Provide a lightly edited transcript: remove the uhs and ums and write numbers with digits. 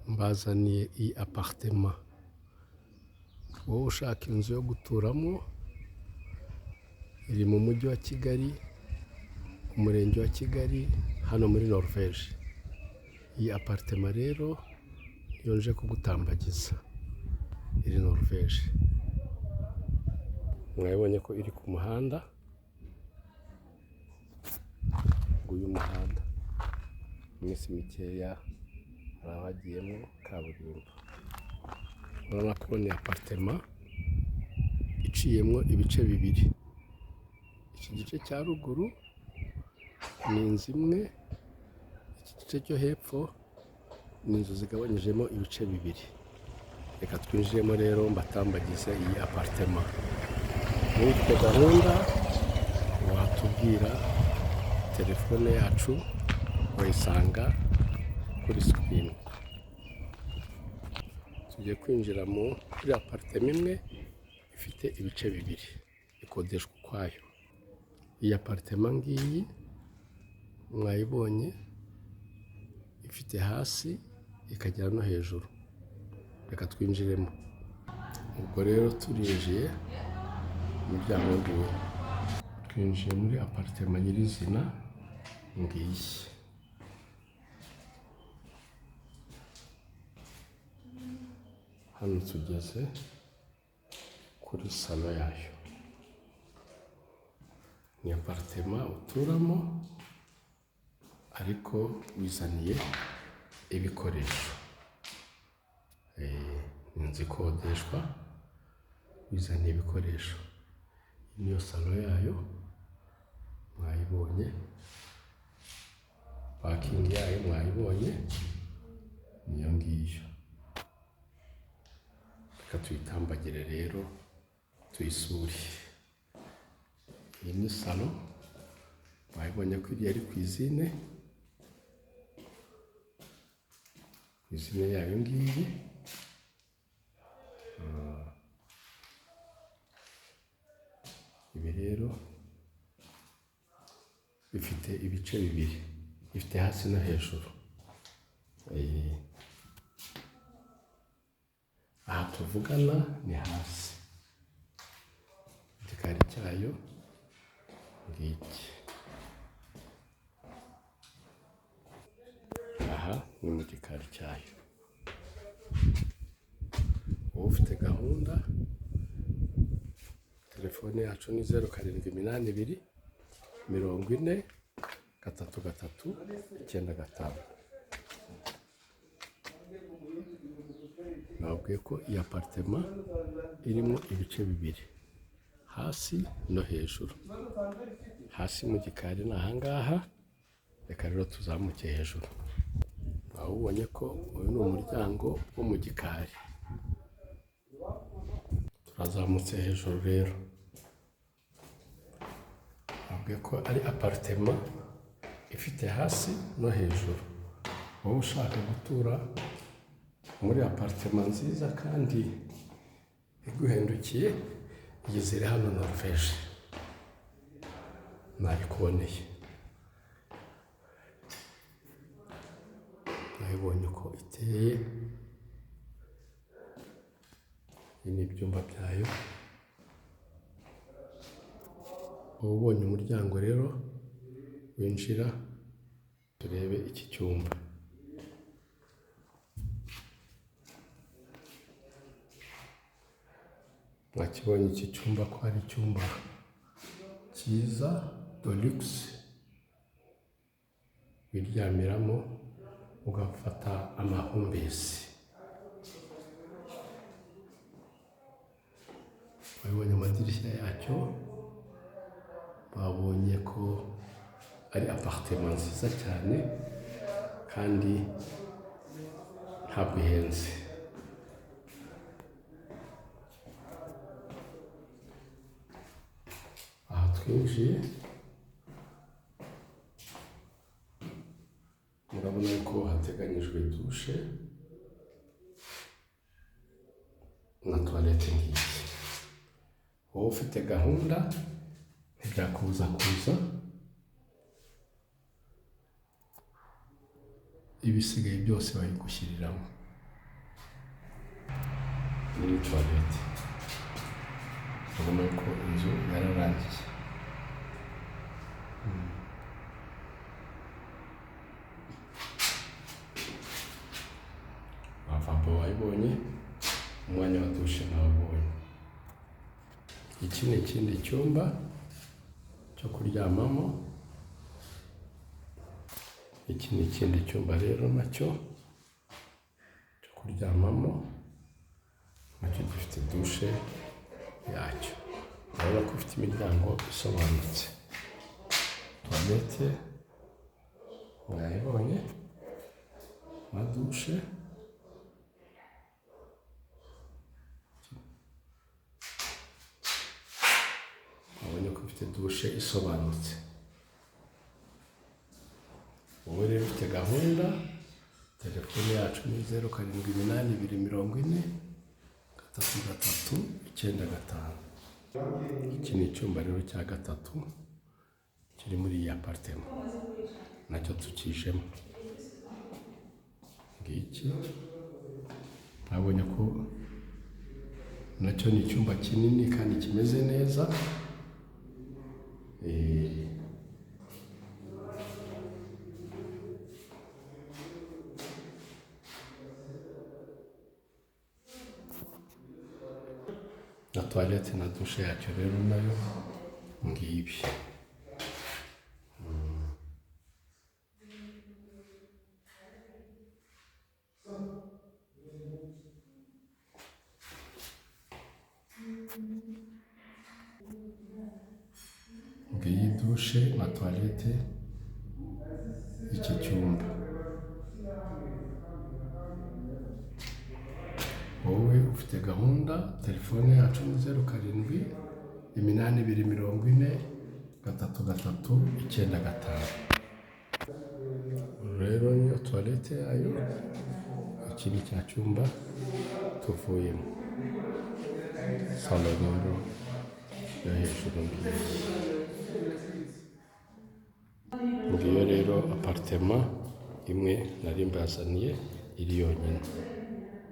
Mbazaniye iyi appartement. Wowe ushaka inzu yo guturamo, iri mu mujyi wa Kigali, umurenge wa Kigali, hano muri Norvège. Iyi appartement rero niyo nje kugutambagiza, iri Norvège. Mwabibonye ko iri ku muhanda, nguyu umuhanda. Mu minsi mikeya haraba hagiyemo kaburimbo. Urabona ko ni appartement iciyemo ibice bibiri. Iki gice cya ruguru ni inzu imwe, iki gice cyo hepfo ni inzu zigabanyijemo ibice bibiri. Reka twinjiremo rero mbatambagize iyi appartement. Wowe ufite gahunda watubwira, telefone yacu wayisanga kuri screen. Tugiye kwinjira muri appartement imwe ifite ibice bibiri, ikodeshwa ukwayo. Iyi appartement ngiyi mwayibonye, ifite hasi ikagera no hejuru. Reka twinjiremo. Ubwo rero turinjiye, umuryango nguyu. Twinjiye muri appartement nyirizina ngiyi. Hano tugeze kuri salo yayo. Ni appartement uturamo ariko wizaniye ibikoresho. Ni inzu ikodeshwa wizaniye ibikoresho. Iyi niyo salo yayo mwayibonye, parking yayo mwayibonye, niyo ngiyo. Reka tuyitambagire rero tuyisure. Iyi ni salo, mwayibonye ko iriya ari cuisine, cuisine yayo ngiyi. Ibi rero bifite ibice bibiri, bifite hasi no hejuru. Aha tuvugana ni hasi, igikari cyayo ngiki. Aha ni mu gikari cyayo. Wowe ufite gahunda, telefone yacu ni 0782 40 33 95. Nababwiye ko iyi appartement irimo ibice bibiri, hasi no hejuru. Hasi mu gikari ni aha ngaha, reka rero tuzamuke hejuru. Mwabibonye ko uyu ni umuryango wo mu gikari. Turazamutse hejuru rero. Nababwiye ko ari appartement ifite hasi no hejuru. Wowe ushaka gutura muri appartement nziza kandi iguhendukiye, iyizire hano Norvège. Nayikuboneye. Nayibonye uko iteye, ibi ni ibyumba byayo. Uba ubonye umuryango rero winjira, turebe iki cyumba. Mwakibonye iki cyumba ko ari icyumba cyiza de luxe, wiryamiramo ugafata amahumbezi. Wabibonye amadirishya yacyo, babonye ko ari appartement nziza cyane kandi ntabwo ihenze. Aha twinjiye murabona ko hateganyijwe dushe na toilette ngiyi. Wowe ufite gahunda ntibyakubuza kuza, ibisigaye byose babigushyiriramo. Iyi ni toilette. Urabona ko inzu yararangiye. Lavabo wayibonye, umwanya wa douche nawubonye. Iki ni ikindi cyumba cyo kuryamamo. Iki ni ikindi cyumba rero nacyo cyo kuryamamo, nacyo gifite douche yacyo. Urabona ko ifite imiryango isobanutse. Toilette mwayibonye na douche. Wabonye ko ifite douche isobanutse. Wowe rero ufite gahunda, telefone yacu ni 0782403395. Iki ni icyumba rero cya gatatu kiri muri iyi appartement, nacyo tukijemo. Ngiki, mwabonye ko nacyo ni icyumba kinini kandi kimeze neza. Na toilette na douche yacyo rero nayo ngibi. Ngiyi douche na toilette y'iki cyumba. Wowe ufite gahunda, telefone yacu ni 0782403395. Uru rero niyo toilette yayo, iki ni cya cyumba tuvuyemo. Salon rero yo hejuru ngiyi. Ngiyo rero appartement imwe nari mbazaniye iri yonyine.